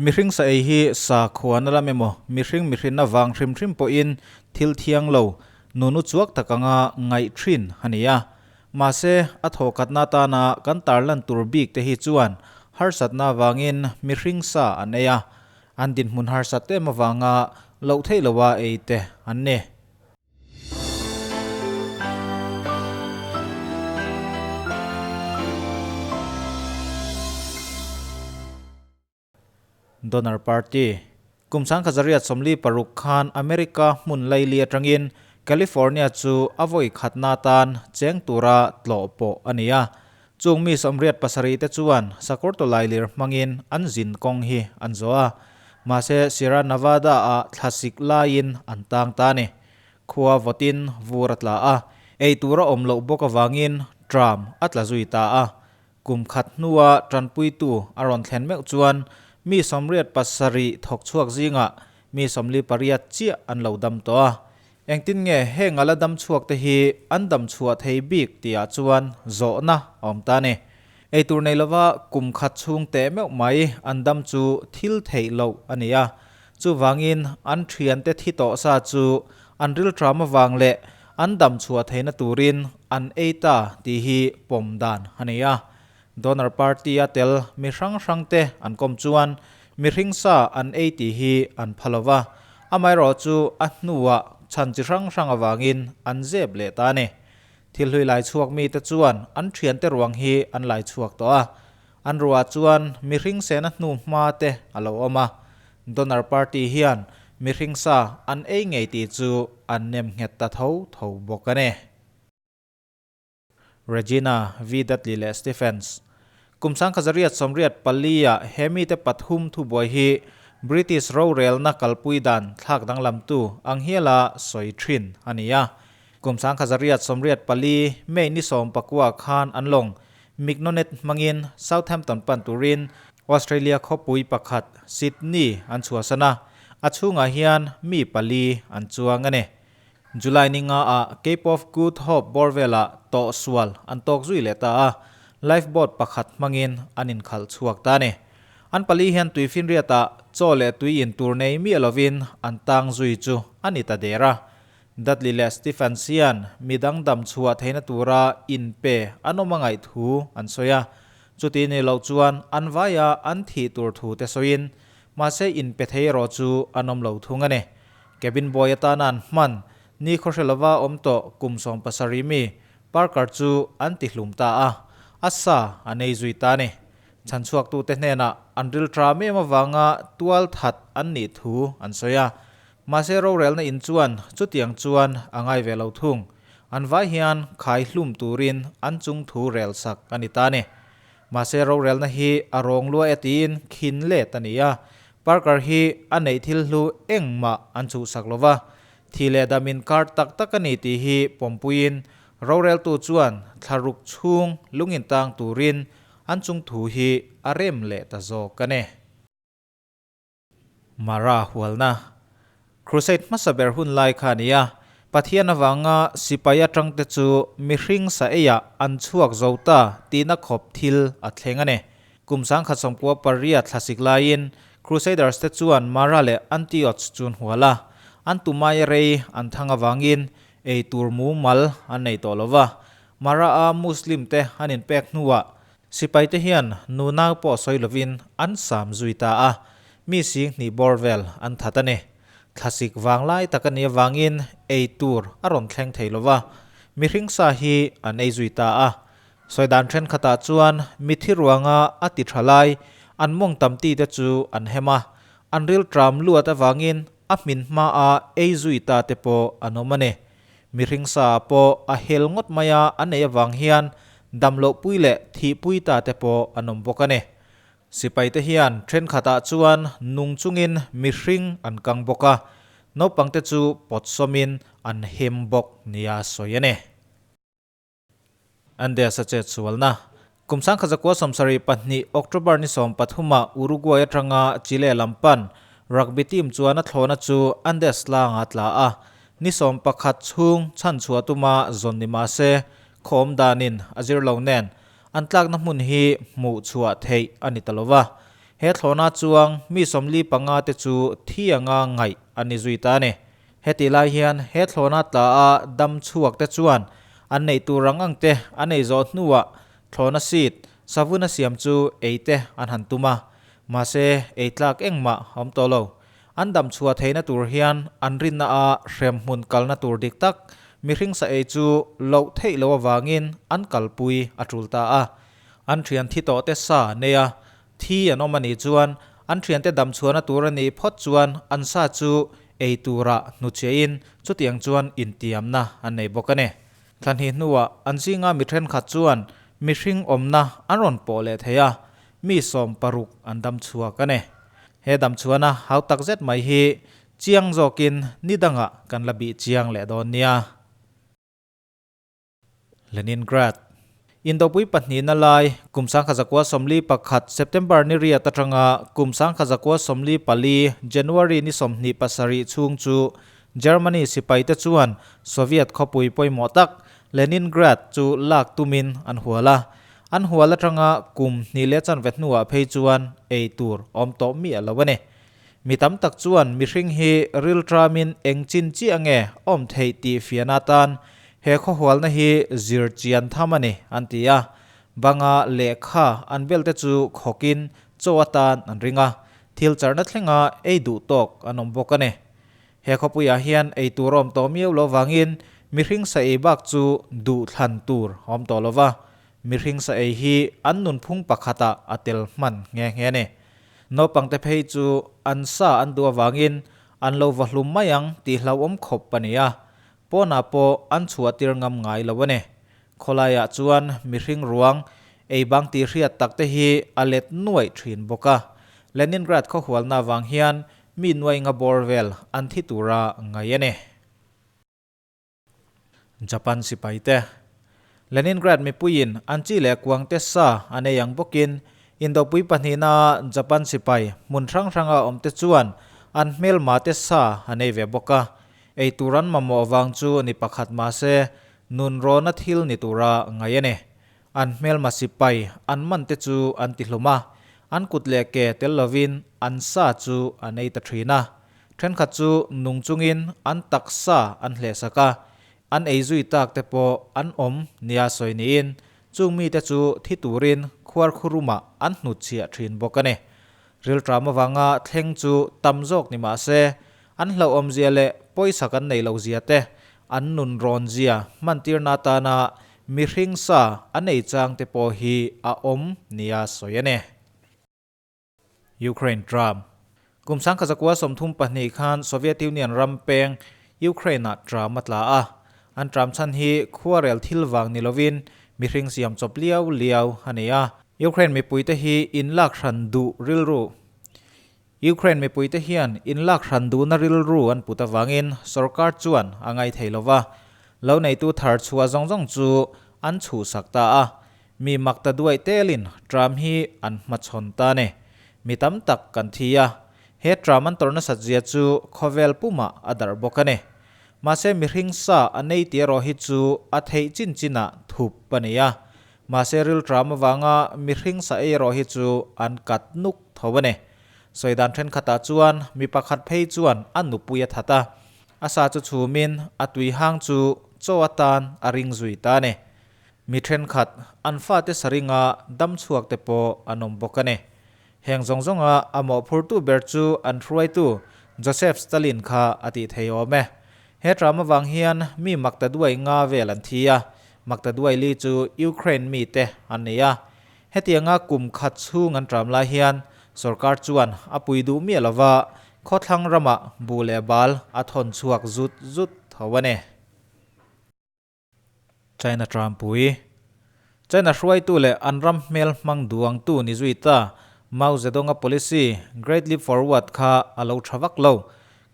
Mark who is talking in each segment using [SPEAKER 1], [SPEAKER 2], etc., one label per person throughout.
[SPEAKER 1] Mihring sa ei hi sakhuana lam emaw mihring mihrinna vang hrim hrim pawhin thil thiang lo, nunu chuak tak anga ngaih thin a ni a. Mahse, a thawhkhatna atana kan tarlan tur bik te hi chuan harsatna avangin mihring sa an ei a, an dinhmun harsat em avanga loh theih loha ei te an ni. Donor Party, Kum 1946 khan America hmun laili atangin California chu a vawi khatna atan cheng tura tlawh pawh a ni a. Chung mi 87 te chuan sakawr tawlailir hmangin an zin kawng hi an zawh a. Mahse Sierra Nevada-ah thlasik laiin an tang ta a ni. Khua vawtin vur a tla a, ei tur a awm loh bawk avangin tram a tla zui ta a. Kum khat hnua tanpuitu a rawn thlen meuh chuan mi 87 thawk chhuak zingah mi 48 chiah an lo dam tawh a. Engtin nge heng a la dam chhuak te hi an dam chhuah thei bik tihah chuan zawhna a awm ta a ni. Eitur nei lova kum khat chhung teh meuh mai an dam chu thil theih loh a ni a. Chuvangin an thiante thi tawh sa chu an rilṭam avang leh an dam chhuah theihna turin an ei ta tih hi pawm dan a nei a. Donor Party-a tel mi hrang hrangte an kawm chuan mihring sa an ei tih hi an pha lo va, amaherawhchu a hnuah chhan chi hrang hrang avangin an zep leh ta a ni. Thil hlui lai chhuak mite chuan an thiante ruang hi an lai chhuak tawh a. An ruah chuan mihring sehna hnu hma te a lo awm a, Donor Party hian mihring sa an ei ngei tih chu an nem nghet ta tho tho bawk a ni. Regina V. Dudley leh Stephens Kum 1984 ah he mite pathum thubuai hi British rorelna kalpui dan thlak danglamtu ang hiala sawi thin a ni a. Kum 1984 May ni 19 khan an lawng Mignonet hmangin Southampton pan turin Australia khawpui pakhat Sydney an chhuahsan a, a chhungah hian mi pali an chuang a ni. July ni nga ah Cape of Good Hope bawr velah tawh sual an tawk zui leh ta a, lifeboat pakhat hmangin an inkhalh chhuak ta a ni. An pali hian tuifinriatah chaw leh tui in tur nei miah lovin an tang zui chu a ni ta der a. Dudley leh Stephens hian mi dang dam chhuah theihna tura inpe an awm a ngaih thu an sawi a. Chuti ni loh chuan an vaia an thih tur thu te sawiin, mahse inpe thei erawh chu an awm lo thung a ni. Cabin boy atana an hman ni khawhre lova awm tawh kum 17 mi Parker chu an tihlum ta a, a sa an ei zui ta a ni. Chhanchhuaktute hnenah an rilṭam em avanga tual that an nih thu an sawi a. Mahse rorelna in chuan chutiang chuan a ngai ve lo thung. An vai hian khai hlum turin an chung thu rel sak a ni ta a ni. Mahse rorelna hi a rawng lua e tiin khin let a ni a. Parker hi a neih thil hlu engmah an chhuhsak lo va. Thi leh dam in kar tak tak a ni tih hi pawmpuiin roreltu chuan thlaruk chhung lungin tang turin an chung thu hi a rem leh ta zawk a ni. Mara hualna. Crusade hmasa ber hun lai kha a ni a, Pathian avanga sipai atangte chu mihring sa eiah an chhuak zo ta tihna khawp thil a thleng a ni. Kum 1998 thlasik laiin Crusaders te chuan Mara leh Antioch chu an hual a, an tumai rei an thang avangin ei tur mumal an nei tawh lo va. Mara-a Muslim te an inpek hnuah Sipaite hian nunau pawh sawi lovin an sam zui ta a, mi sing hnih bawr vel an that a ni. Thlasik vanglai tak a nih avangin ei tur a rawn thleng thei lova, mihring sa hi an ei zui ta a. Sawi dan thenkhatah chuan mithi ruanga a ti tha lai an mawng tam ti te chu an hem a, an rilṭam luat avangin a hmin hmaa ei zui ta te pawh an awm a ni. Mihring sa pawh a hel ngawt mai a, an ei avang hian damlohpui leh thihpui ta te pawh an awm bawk a ni. Sipaite hian thenkhatah chuan nung chungin mihring an kang bawk a, naupangte chu pawt sawmin an hem bawk nia sawi a ni. Andes a chet sualna. Kum 1972 October ni 13 ah Uruguay atanga Chile lam pan rugby team chuan a thlawhna chu Andes tlangah a tla a, ni 11 chhung chhan chhuah tuma zawn ni mah se khaw awm danin a zir lo nen an tlakna hmun hi hmuh chhuah theih a ni ta lo va. He thlawhna chuang mi 45 te chu thi anga ngaih an ni zui ta a ni. Hetih lai hian he thlawhna tla a dam chhuak te chuan an neih tur ang ang te an ei zawh hnuah thlawhna seat savun a siam chu ei te an han tum a, mahse ei tlak engmah a awm tawh lo. An dam chhuah theihna tur hian an rinna a hremhmun kalna tur dik tak mihring sa ei chu loh theih loh avangin an kalpui a tul ta a. An thian thi tawh te sa nei a, thi an awm a nih chuan an thiante dam chhuahna tur a nih phawt chuan an sa chu ei tura hnuchhiahin chutiang chuan intiamna an nei bawk a ni. Thla hnih hnuah an zinga mi thenkhat chuan mihring awmna an rawn pawh leh thei a, mi 60 an dam chhuak a ni. He dam chhuahna hau tak zet mai hi chiang zawkin ni dangah kan la bih chiang leh dawn nia. Leningrad. Indopui pahnihna lai kum 1941 September ni riat atanga kum 1944 January ni 27 chhung chu Germany sipaite chuan Soviet khawpui pawimawh tak Leningrad chu lak tumin an hual a. An hual atanga kum hnih leh chanve hnuah phei chuan ei tur awm tawh miah lo a ni. Mi tam tak chuan mihring hi rilṭamin eng chin chiah nge awm theih tih fiahna atan he khawhualna hi zir chian tham a ni, an ti a. Banga lehkha an belte chu khawkin chaw atan an ring a, thil charna thlenga ei duh tawk an awm bawk a ni. He khawpuiah hian ei tur awm tawh miau lo vangin mihring sa ei bak chu duh thlan tur a awm tawh lo va, mihring sa ei hi an nunphung pakhatah a tel hman nghe nghe a ni. Naupangte phei chu an sa an duh avangin an lo va hlum mai ang tih hlauhawm khawp a ni a, pawnah pawh an chhuah tir ngam ngai lo a ni. Khawlaiah chuan mihring ruang ei bang tih hriat tak te hi a let nuaih thin bawk a. Leningrad khawhualna avang hian mi nuai nga bawr vel an thi tura ngai a ni. Japan sipaite. Leningrad mipuiin an chi leh kuangte sa an ei ang bawkin Indopui pahnihna Japan sipai hmun hrang hranga awmte chuan an hmelmate sa an ei ve bawk a, ei tur an mamawh vang chu ni pakhat mahse nun rawna thil ni tura ngaih a ni. An hmelma sipai an mante chu an tihlum a, an kut leh ke tel lovin an sa chu an ei ta thin a. Thenkhat chu nung chungin an taksa an hlehsak a, an ei zui tak te pawh an awm nia sawi niin chung mite chu thi turin khuarkhurumah an hnutchhiah thin bawk a ni. Rilṭam avanga thleng chu tam zawk ni mah se, an hlauhawmzia leh pawisa kan nei lo zia te, an nun rawn zia hmantirna atana mihring sa an ei chang te pawh hi a awm nia sawi a ni. Ukraine Trump. Kum 1932 khan Soviet Union ram peng Ukraine-ah tram a tla a. An tram chhan hi khuarel thil vang ni lovin mihring siam chawp liau liau a ni a. Ukraine mipuite hi inlak hran duh rilru Ukraine mipuite hian inlak hran duhna rilru an put avangin sorkar chuan a ngai thei lova. Lo neitu thar chhuah zawng zawng chu an chhuhsak ta a. Mi mak ta duaih telin tram hi an hmachhawn ta ni. Mi tam tak kan thi a, he tram an tawrh nasat zia chu khawvel pumah a darh bawk a ni. Mahse mihring sa a nei tih erawh hi chu a theih chin chinah thup a ni a. Mahse ril tram avanga mihring sa ei erawh hi chu an kat nuk tho a ni. Sawi dan thenkhatah chuan mi pakhat phei chuan a nupui a that a, a sa chu chhumin a tui hang chu chaw atan a ring zui ta a ni. Mi thenkhat, an fate saringa dam chhuak te pawh an awm bawk a ni. Heng zawng zawnga a mawhphurtu ber chu an hruaitu Joseph Stalin kha a tih thei awm e. He tram avang hian mi maktaduai nga vel an thi a, maktaduai li chu Ukraine mite an ni a. Hetianga kum khat chhung an tram lai hian sorkar chuan a pui duh miah lova khawthlang ramah buh leh bal a thawn chhuak zut zut tho a ni. China Trumpui. China hruaitu leh an ram hmel hmang duangtu ni zui ta Mao Zedong-a policy Great Leap Forward kha a lo tha vak lo.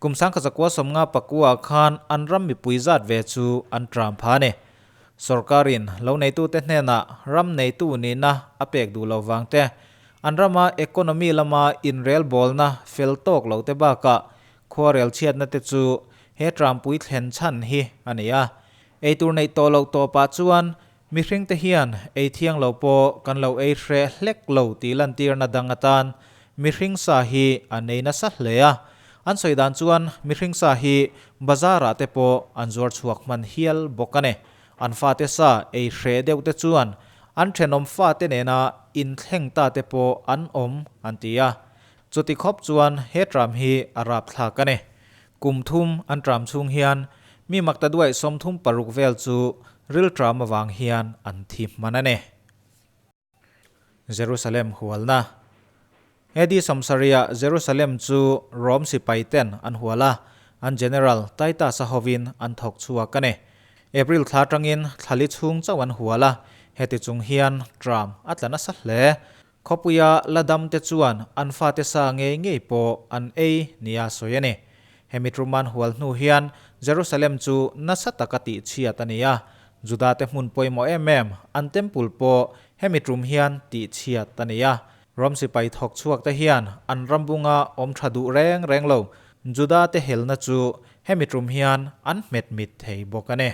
[SPEAKER 1] Kum 1954 khan an ram mipui zat ve chu an Trump pha a ni. Sorkarin lo neitute hnenah ram neitu nihna a pek duh lo vang te, an rama economy lama inrelbawlna fel tawk lo te bakah Khuarel chhiatna te chu he Trumpui thlen chhan hi a ni a. Eitur neih tawh loh tawpah chuan mihring te hian ei thiang lo pawh kan lo ei hreh hlek lo tih lantirna dang atan mihring sa hi an ei nasa hle a. An sawi dan chuan mihring sa hi bazar ah te pawh an zuar chhuak hman hial bawk a ni. An fate sa ei hreh deuh te chuan an thenawm fate nena inthleng ta te pawh an awm an ti a. Chuti khawp chuan he tram hi a rapthlak a ni. Kum thum an tram chhung hian mi makta duaih 36 vel chu ril tram avang hian an thi hman a ni. Jerusalem hualna. AD 70-ah Jerusalem chu Rom sipai ten an hual a, an general Titus-a hovin an thawk chhuak a ni. April thla atangin thlali chhung chauh an hual a, heti chung hian tram a tla nasa hle. Khawpuia la dam te chuan an fate sa ngei ngei pawh an ei nia sawi a ni. Hemi Truman hual hnu hian Jerusalem chu nasa taka tihchhiat a ni a, Juda-te hmun pawimawh em em an temple pawh hemi tum hian tihchhiat a ni a. Rom sipai thawk chhuak te hian an rambunga awm tha duh reng reng lo Juda-te helna chu hemi tum hian an hmet mit thei bawk a ni.